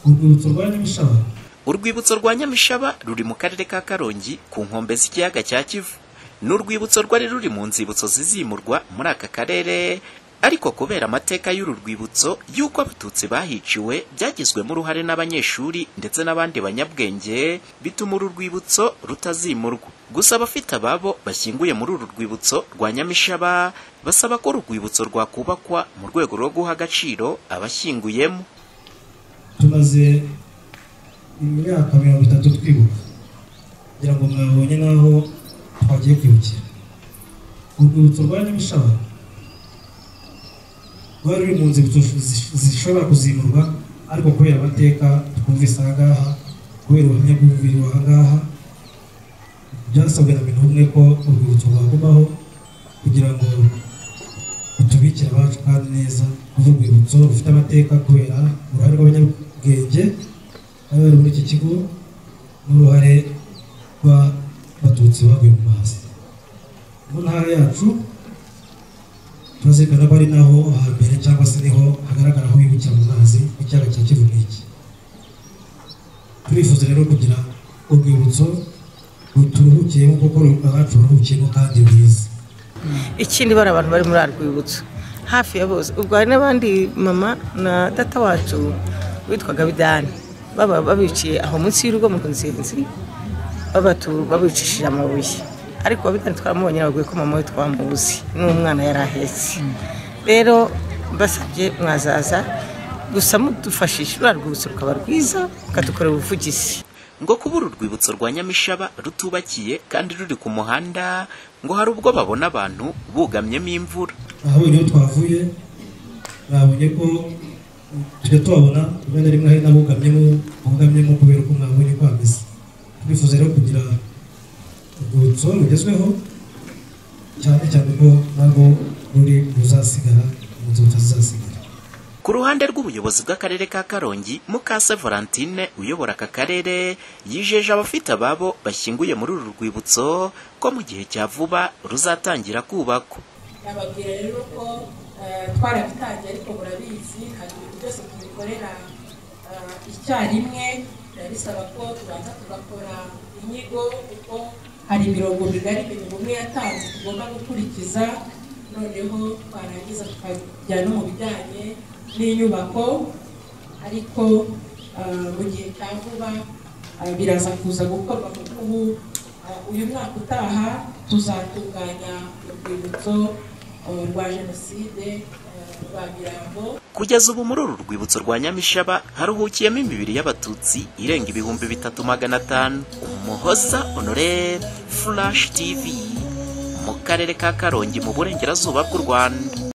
Urwibutso rwa Nyamishaba. Urwibutso rwa Nyamishaba ruri mu karere ka Karongi ku nkombe z'ikiyaga cya Kivu. Ni urwibutso rwari ruri mu nzibutso zizimurwa muri aka karere, ariko kubera amateka y'uru rwibutso y'uko Abatutsi bahiciwe byagizwemo uruhare n'abanyeshuri ndetse n'abandi banyabwenge, bituma uru rwibutso rutazimurwa. Gusa abafite ababo bashyinguye muri uru rwibutso rwa Nyamishaba basaba ko urwibutso rwakubakwa mu rwego rwo guha agaciro abashyinguyemo. Tumaze imyaka 30 twibuka, kugira ngo mwabonye n'aho twagiye kwibukira. Urwibutso rwa Nyamishaba rwari ruri mu nzibutso zishobora kuzimurwa, ariko kubera amateka twumvise aha ngaha, kubera ubuhamya bw'umubiri aha ngaha, byasabwe na Minubumwe ko urwibutso rwagumaho kugira ngo rutubikire abacu kandi neza. Kuva urwibutso rufite amateka kubera uruhare rw'abanyabwenge bari bari muri iki kigo n'uruhare rw'Abatutsi baguye mu mazi. Mu ntara yacu turazirikana ko ari naho hambere cyangwa se niho hagaragara aho bibukira mu mazi ikiyaga cya Kivu n'iki. Turifuza rero kugira urwibutso ruturuhukiyemo kuko abacu baruhukiyemo kandi rwiza. Ikindi bari abantu bari muri rwibutso hafi ya bose, ubwo hari n'abandi mama na data wacu witwaga Bidani baba babiciye aho munsi y'urugo mu nzinzi, babicishije amabuye, ariko Bidani twaramubonye baguye ko mama we twamuzi n'umwana yari ahetse. Rero basabye mwazaza gusa mudufashije ruriya rwibutso rukaba rwiza, mukadukorera ubuvugizi. Ngo kubura urwibutso rwa Nyamishaba rutubakiye kandi ruri ku muhanda, ngo hari ubwo babona abantu bugamyemo imvura. Aho niho twavuye mwabonye ko tujya tubabona rimwe na rimwe hari n'abugamyemo kubera ko mwabonye ko hameze. Turifuza rero kugira urwibutso rugezweho, cyane cyane ko narwo ruri ruzasigara mu nzibutso zizasigara. Ku ruhande rw'ubuyobozi bw'akarere ka Karongi, Mukase Valentine uyobora aka karere yijeje abafite ababo bashyinguye muri uru rwibutso ko mu gihe cya vuba ruzatangira kubakwa. Nababwira rero ko twarabitangiye, ariko murabizi ntabwo ibintu byose tubikorera icyarimwe, biba bisaba ko tubanza tugakora inyigo kuko hari imirongo migari Minubumwe yatanze tugomba gukurikiza, noneho twarangiza tukajya no mu bijyanye n'inyubako, ariko mu gihe cya vuba biraza kuza gukorwa kuko ubu uyu mwaka utaha tuzatunganya urwibutso rwa jenoside rwa Mirambo. Kugeza ubu muri uru rwibutso rwa Nyamishaba haruhukiyemo imibiri y'Abatutsi irenga 3500. Umuhoza Honore, Flash TV, mu karere ka Karongi mu burengerazuba bw'u Rwanda.